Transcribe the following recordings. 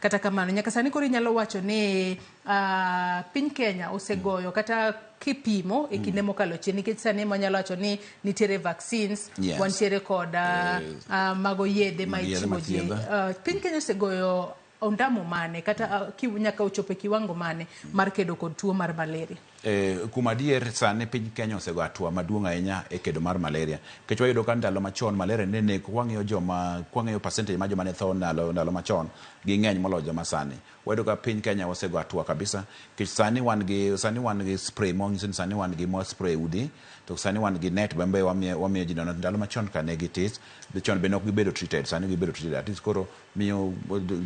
Kata kamano, nyaka sani koro inyalo wacho ni piny Kenya osegoyo kata kipimo e kinde mokalo chien, nikech sani ema wanyalo wacho ni nitiere vaccines, wantiere kod mago yedhe ma Yedhe ichiwo ji. mathiedho. Piny Kenya osegoyo ondamo mane kata nyaka ochopo e kiwango mane mar kedo kod tuo mar malaria? Kuom adier, sani piny Kenya osego hatua maduong' ahinya e kedo mar malaria. Nikech wayudo ka ndalo machon malaria ne neko, kwang'iyo joma, kwang'iyo percentage mar joma ne tho ndalo machon, ging'eny moloyo joma sani. Wayudo ka piny Kenya osego hatua kabisa. Nikech sani wan gi spray monyiso ni sani wan gi mwa spray udi, to sani wan gi net bende wamiyo ji nono. Ndalo machon ka ne gitis, chon be ne ok gibedo treated, sani gibedo treated. At least koro miyo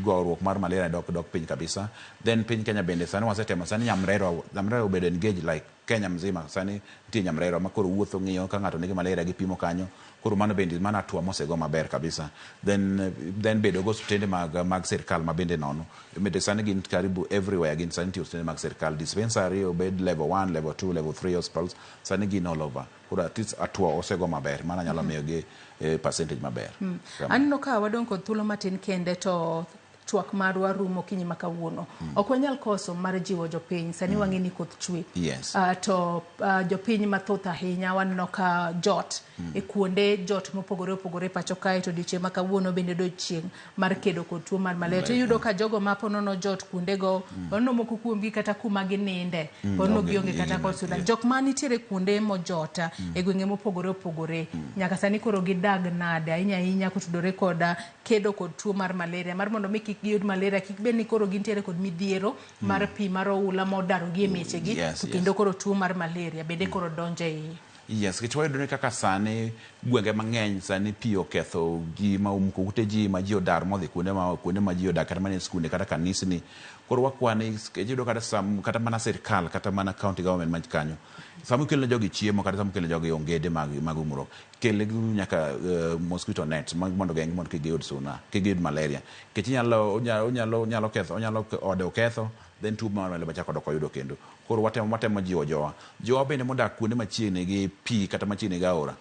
goruok mar malaria dok piny kabisa. Then piny Kenya bende sani wasetemo, sani nyamrerwa obedo engage like Kenya mzima. Sani nitie nyamrerwa ma koro wuotho, ng'iyo ka ng'ato nigi malaria, gipimo kanyo. Koro mano bende mano hatua mosego maber kabisa. Then bedo go osiptende mag sirkal ma bende nono. Bende sani gin karibu everywhere, gin sani nitie osiptende mag sirkal, dispensary, obed level 1, level 2, level 3 hospitals, sani gin all over. Koro at least hatua osego maber, mano nyalo miyo gi percentage maber. Aneno ka wadong' kod thuolo matin kende to twak marwa rumo okinyi ma kawuono. Ok wanyal koso mar jiwo jopiny. Sani wang'e ni koth chwe. To jopiny mathoth ahinya waneno ka jot e kuonde jot mopogore opogore pacho kae, to odiochieng' ma kawuono bende odiochieng' mar kedo kod tuo mar malaria. To iyudo ka jogo ma ponono jot kuondego, waneno moko kuomgi kata kuma gininde, waneno onge gionge kata kod suna. Jok ma nitiere kuonde mojot e gwenge mopogore opogore, nyaka sani koro gidag nade ahinya ahinya kotudore kod kedo kod tuo mar malaria, mar mondo mi kik giyud malaria, kik bed ni koro gintiere kod midhiero mar pi mar oula modarogi e miechegi, to kendo koro tuo mar malaria bende koro donjo e iye. Yes, nikech wayudo ni kaka sani gwenge mang'eny sani pi oketho ji ma omuko ute ji ma ji odar modhi kuonde ma ji odak, kata mana e skunde kata kanisni. Koro wakwani iyudo kata sam, kata mana sirkal, kata mana county government man kanyo, sama ikelo ne jogi chiemo kata sama ikelo ne jogi ongede mag umruok, kelnegi nyaka mosquito net mondo geng' mondo kik giyud suna, kik giyud malaria. Nikech inyalo onyalo ketho, onyalo ode oketho, then tuo mar malaria chako dok oyudo kendo. Koro watemo jiwo jowa. Jowa bende modak kuonde machiegni gi pi kata machiegni gi aora,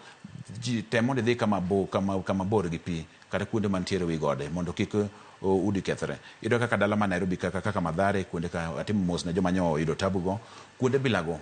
ji tem mondo idhi kama bor gi pi kata kuonde mantiere wi gode mondo kik udi kethre. Iyudo kaka dala ma Nairobi kaka Mathare, kuonde ka atimo mos ne joma nyo oyudo tabu go, kuonde bilago.